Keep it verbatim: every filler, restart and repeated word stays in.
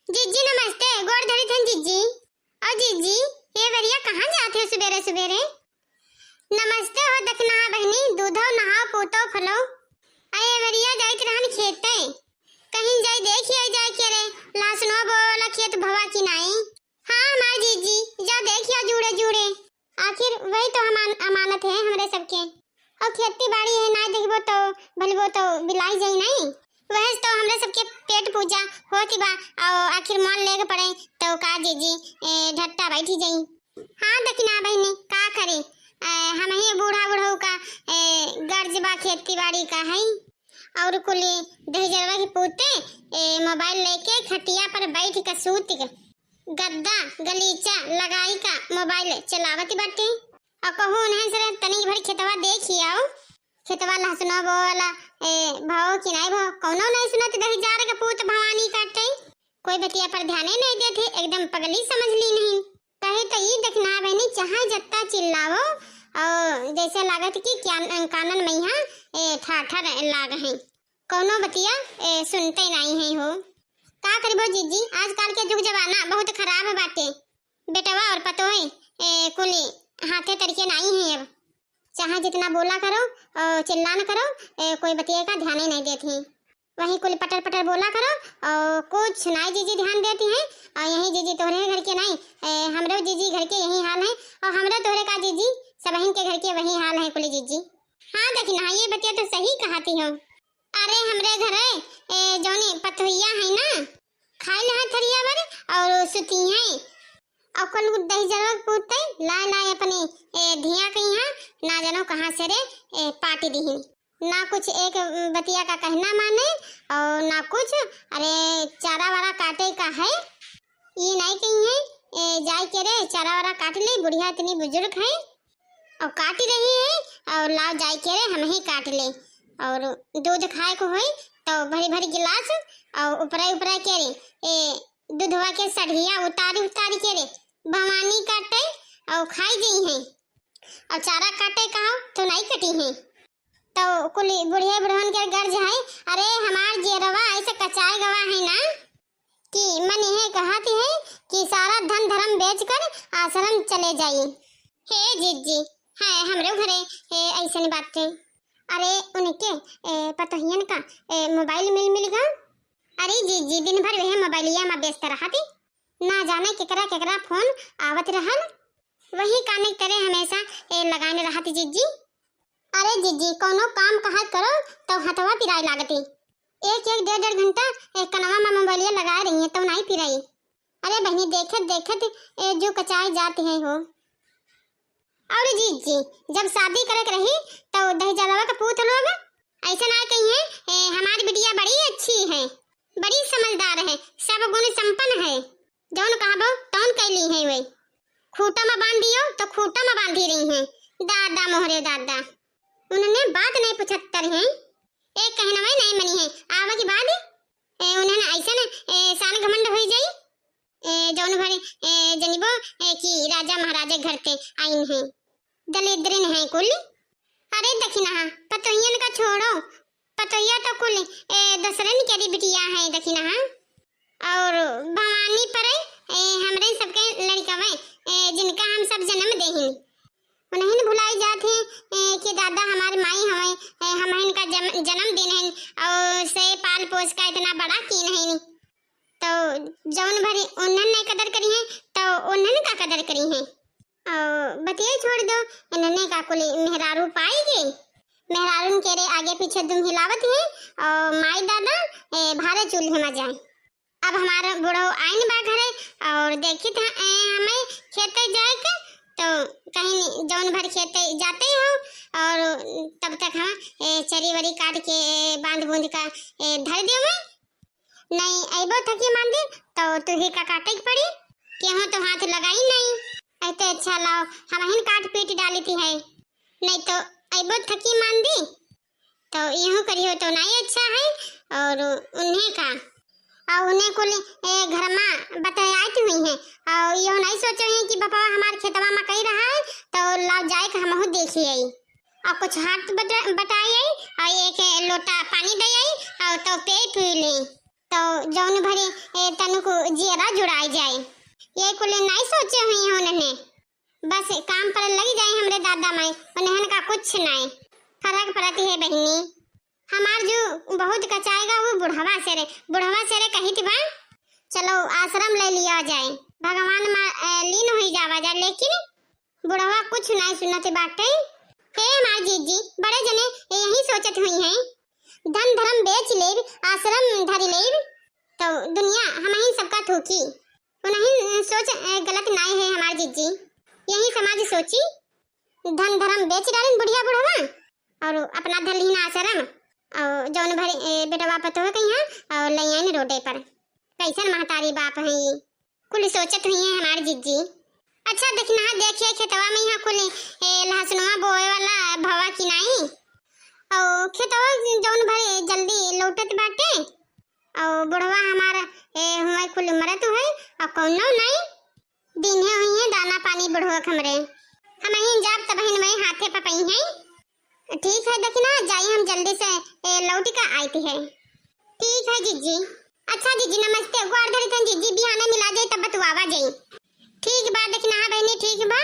जीजी नमस्ते, गोड़ धरी थन जीजी। और जीजी, ये बेरिया कहाँ जात है सुबेरे सुबेरे? नमस्ते हो दखिनहा बहिनी, दूधो नहाओ पूतो फलो। अरे बेरिया जाइत रहन खेते, कहीं जाई देखिया जाए के रे, लहसुनो बोला खेत भवा की नाई। हाँ हमार जीजी, जा देखिया जूड़े जूड़े। आखिर वही तो हमान-, अमानत है हमरे सबके। और खेती बाड़ी है, ना देखबो तो भलबो तो बिलाई जाई नहीं। वह तो हमरे सबके पेट पूजा होती बा। और आखिर मान लेके पड़े तो का जीजी, ए, ढट्टा बैठी जाई। हाँ दखिनहा बहिनी, का करे, ए, हम ही बूढ़ा बुढ़ऊ का, ए, गर्ज बा खेती बाड़ी का है। और कुली दहिजरवा के पूते, ए, मोबाइल लेके खटिया पर बैठ के सूत के गद्दा गलीचा लगाई का मोबाइल चलावत बाटे। और कहूँ उन्हें से तनी भर खेतवा देखी आओ, खेतवा लहसुनो बोला, ए, भाव कि नाई भाव, कौनो नहीं सुनत दहिजार के पूत भवानी काटे। कोई बतिया पर ध्याने नहीं देते, एकदम पगली समझ ली नहीं। कहे तो ई दखिनहा बहिनी, चाहे जत्ता चिल्लावो, और जैसे लागत कि क्या कानन में यहाँ, ए, ठाठर लाग हैं, कौनो बतिया, ए, सुनते नहीं है हो। का करबो जीजी, आजकल के जुग जमाना बहुत खराब बाटे। बेटवा और पतोहे, ए, कुली हाथे तरीके नहीं है अब। चाहे जितना बोला करो और चिल्ला न करो, ए, कोई बतिया का ध्यान ही नहीं देते हैं। वही कुल पटर पटर बोला करो और कुछ नाई जीजी ध्यान देती हैं। और यही जीजी तोहरे घर के नाई, ए, हमरो जीजी घर के यही हाल है। और हमरो तोहरे का जीजी, सबहिन के घर के वही हाल है कुली जीजी। हाँ दखिनहा, ये बतिया तो सही कहती हो। अरे हमरे घरे, ए, जौनी पतोहिया है ना, खाई ले थरिया भर और सुती हैं। और कल दहिजरवा के पूते लाए लाए अपने, ए, धिया के यहाँ ना जानो कहाँ से रे, ए, पाटी दिहिन। ना कुछ एक बतिया का कहना माने और ना कुछ। अरे चारा वारा काटे का है, ये नहीं कही है, ए, जाए के रे चारा वारा काट ले, बुढ़िया इतनी बुजुर्ग है। और काट रही है और लाओ जाए के रे हम ही काट ले। और दूध खाए को होई तो भरी भरी गिलास और ऊपरे ऊपरे के रे, ए, दूधवा के सढ़िया उतारी उतारी के रे भवानी काटे और खाई गई है। और चारा काटे कहो तो नहीं कटी है। तो कुल बुढ़िया बुढ़वन के गर्ज है, अरे हमार जेरवा ऐसे कचाए गवा है ना कि मन यह कहत है कि सारा धन धर्म बेच कर आश्रम चले जाई। हे जीजी, है हमरे घरे, ए, ऐसन बात है। अरे उनके, ए, पतोहियन का, ए, मोबाइल मिल मिल गा। अरे जीजी, दिन भर वह मोबाइलिया में व्यस्त रहती, ना जाने केकरा केकरा फोन आवत रहल, वही काने की तरह हमेशा, ए, लगाए रहती जीजी। अरे जीजी, कौनो काम कहा करो तो हथवा पिराए लागती। एक एक डेढ़ डेढ़ घंटा एक कनवा में मोबाइलिया लगाए रही है तो नहीं पिराई। अरे बहनी, देखत देखत, ए, जो कचाए जात है हो। और जीजी, जब शादी करे के रही तो दहिजरवा के पूत लोग ऐसा ना कहिए, ए, हमारी बिटिया बड़ी अच्छी है, बड़ी समझदार है, सब गुण संपन्न है, जौन कहबो तौन कैली है वे। खूटा में बांध दियो तो खूटा में बांधी रही हैं। दादा मोहरे दादा, उन्होंने बात नहीं पूछत रहे, एक कहना में नहीं मनी है। आवे के बाद, ए, उन्हें ऐसा न, ए, शान घमंड हो जाई, ए, जौन भर, ए, जनिबो, ए, कि राजा महाराजे घर ते आइन है, दलिद्रिन है कुल। अरे दखिनहा, पतोहियन का छोड़ो, पतोहिया तो कुल, ए, दसरन के री बिटिया है दखिनहा। और भवानी पर, ए, हमरे सबके लड़कवे, ए, जिनका हम सब जन्म देहिन, उन्हें भुलाई जात है, ए, कि दादा हमार माई हवे, ए, हम इनका जम-, जन्म दिन है और से पाल पोस का इतना बड़ा कीन है। तो जौन भरी उन्हन नहीं कदर करी है, तो उन्हन का कदर करी है। और बतिया छोड़ दो, इन्हने का कुली मेहरारू पाई गई। मेहरारून के रे आगे पीछे दुम हिलावत है और माई दादा, ए, भारे चूल्हे में जाए। अब हमार बुढ़ऊ आइन बा घरे और देखित ह, ए, हमें खेते जाए के, तो कहीं जौन भर खेते जाते हो और तब तक हम, ए, चरी वरी काट के, ए, बांध बूंद का, ए, धर दियो मैं। नहीं अइबो थकी मांदी, तो तुही का काटे के पड़ी, केहू तो हाथ लगाई नहीं। ऐते अच्छा लाओ, हमहिन काट पीट डाली थी है, नहीं तो अइबो थकी मांदी। तो यूं करियो तो नहीं अच्छा है। और उन्हें का, और उन्हें कुल, ए, घर में बताए आती हुई है, और यो नहीं सोचो है कि बपवा हमार खेतवा में कई रहा है, तो लाओ जाए के हमहू देखी आई, और कुछ हाथ बट-, बटाई आई, और एक लोटा पानी दे आई, और तो पे पी ले। तो जौन भरी ए, तनुक जियरा जुड़ाई जाए। ये कुल नाई सोचे हुई हैं उन्होंने। बस काम पर लगी जाए हमरे दादा माई, उन्हन का कुछ नाई फर्क पड़ती है बहिनी। हमार जो बहुत कचाएगा वो बुढ़वा से रे, बुढ़वा से रे कही थी बा, चलो आश्रम ले लिया जाए, भगवान मा ए, लीन हुई जावा जाए, लेकिन बुढ़वा कुछ नाई सुनत बाटे। हे हमार जीजी, बड़े जने यही सोचत हुई हैं, धन धर्म बेच लेब, आश्रम धर लेब, तो दुनिया हमही सबका थूकी। उन्हीं सोच ए, गलत नाई है हमार जीजी, यही समाज सोची, धन धर्म बेच डालिन बुढ़िया बुढ़वा और अपना धर लीन आश्रम और जौन भरी ए, बेटवा पतोह कहीं और ले आइन रोडे पर। कैसन महतारी बाप है ये, कुल सोचत हुई है हमार जीजी। अच्छा देखना है, देखिए खेतवा में यहाँ कुल ए, लहसुनवा बोए वाला भवा की नाई, और खेतवा जौन भरी जल्दी लौटत बाटे, और बुढ़वा हमार ए, हुआ कुल मरत हुए और कौनो नाई दीन्हे हुई है दाना पानी बुढ़वा हमरे। हमही जाब तबहिन में हाथे पपई हैं। ठीक है देखना, जाई हम जल्दी से ए, लौट का आइत है। ठीक है जीजी। अच्छा जीजी नमस्ते, गोड़ धरी थन जीजी, बिहाने मिला जाई तब बतुआवा जाई। ठीक बा देखना है बहिनी, ठीक बा।